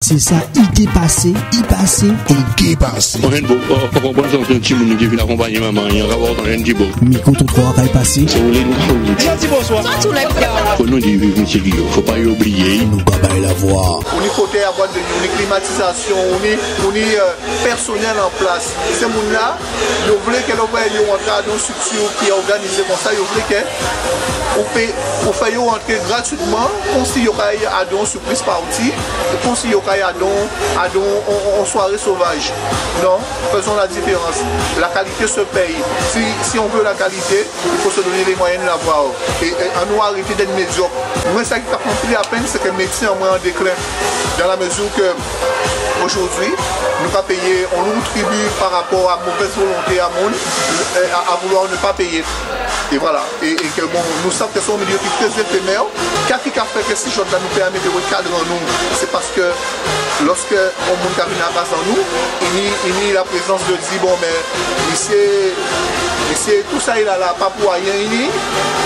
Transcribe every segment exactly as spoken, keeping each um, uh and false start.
Sé sa, i té pasé, i pasé, i té pasé. An jèn bo, an, an konprann sa, sé on timoun ki vin akonpanyé manman, an ka wè on jèn ti bo. Mikrotrotwa a kay pasé. Sé ou lé nou ka ouvri. Di bonswa. Sa tou lè. Fò nou di viv misyé Guillaume, fò pa yo bliyé. Nou ka bay lavwa. Ou ni fotèy a bwat de nwi, ou ni klimatizasyon, ou ni, ou ni, euh, pèsonèl an plas. Sé moun-la, yo vlé ke lè ou vwè yo antré adan on strikti ki òganizé konsa, yo vlé ke ou pé, ou fè yo antré gratitman, konsi yo kay adan on sirpriz pati, konsi yo kay adan, adan on, on, on swaré sovaj. Non, faisons la différence. La qualité se paye. Si, si on veut la qualité, il faut se donner les moyens de l'avoir. É, é, annou arété d'être médiocre. Mwen, sa ki ka fè mwen pli lapenn, sé ke métié an mwen an déklen. Dans la mesure que, aujourd'hui, nou ka péyé on lourd tribut par rapport à mauvaise volonté a moun, euh, à, à vouloir ne pas payer. Et voilà. É, é ke, bon, nou sav ke sé on milyé ki trè éfémè. Ka ki ka fè ke si jòdla nou pé mèt on kad an nou, sé paske lòske on moun ka vin a baz an nou, i ni, i ni la prézans de di, bon, mé misyé, misyé, tou sa i la la, pa pou ayen, i ni,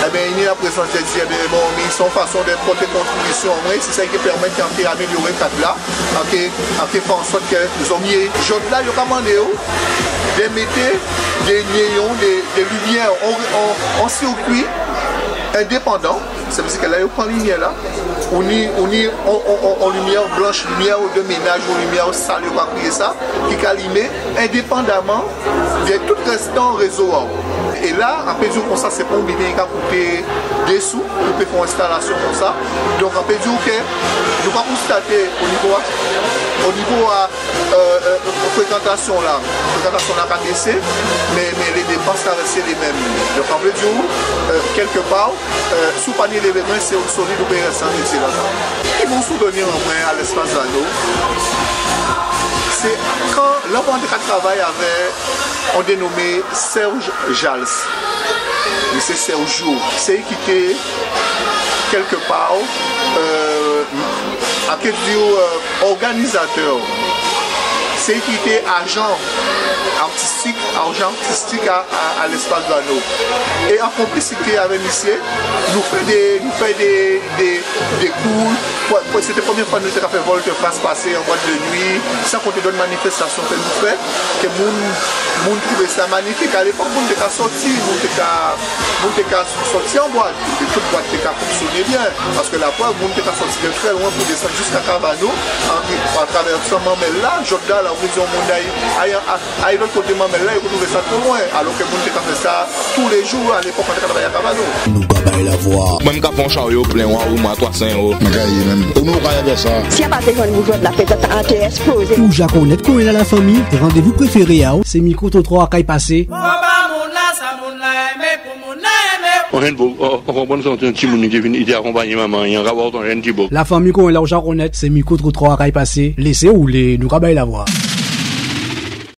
ében, i ni la prézans de di, ében, bon, mi sé on fason de pòté kontribisyon an mwen, sé sa ki pèmèt ke an ké amélyoré kad-la, an ké, an ké fè an sòt ke zòt mié. Jòdla, yo ka mandé'w de mété de néyon, de, de limyè, on, on, on sirkui endépandan. Sa vé di ke lè yo pran limyè-la, ou ni, ou ni on, on, on, on limyè blanch, limyè de ménaj, on limyè sal, yo ka kriyé sa, ki ka limé endépandaman de tout rèstan rézo-a. É la, an pé di'w konsa, sé pa on biten ki ka kouté dé sou pou pé fè on enstalasyon konsa. Donk, an pé di'w ke nou ka konstaté o nivo a, o nivo a euh, euh, frékantasyon-la, frékantasyon-la ka bésé, mé, mé lé dépans ka rèsté lé menm. Donk, an vlé di'w, euh, kèlkepa, euh, si ou pa ni lé mwen, sé ou solid, ou pé rèsté an métié-la. Ki bon souvni an mwen a Lèspas Vano, sé kan, lè mwen té ka travay avè on dénomé Serge Jals. Misyé Sergio, sé li ki té kèlkepa, euh, an ké di'w, euh, òganizatè. Sé li ki té ajan artistik, ajan artistik a, a, a Lèspas Vano. É an konplisité avè misyé, nou fè dé, nou fè dé, dé, dé kou. Pou, pou, sé té prèmyé fwa nou té ka fè vòltèfas pasé an bwat de nwi, san konté dòt manifèstasyon ke nou fè, ke moun, moun touvé sa manifik. A lépòk, moun té ka sòti, moun té ka, moun té ka sòti an bwat. É tout bwat té ka fonksyonné byen. Paske laprèv, moun té ka sòti de trè lwen pou désann jiska Kavano, an, an travèsan Manmèl-la, jòdla, la, ou di on moun ay, ay, ay, ay lòt koté Manmèl-la, yo ka touvé sa two lwen. Alò ke moun té ka fè sa toulé jou, a lépòk, an té ka travay a Kavano. Nou ka bay lavwa. Mwen, m ka pran on charyo plen, wi, mwen, a twa san éwo. Mwen ka yé menm. Ou nou ka fè sa. Si a pa té jwenn ou jòdla, pétèt an té èsplozé. Ou ja konnèt kouman i yé, lafanmi, randévou préféré a'w, sé Mikrotrotwa a kay pasé. Fò ba moun-la sa moun-la enmé pou moun-la enmé. On jèn bo, an, an konprann sa, on timoun ki vin, i té akonpanyé manman, an ka wè on jèn ti bo. Lafanmi, kouman i yé la, ou ja konnèt, sé Mikrotrotwa a kay pasé. Lésé woulé, nou ka bay lavwa.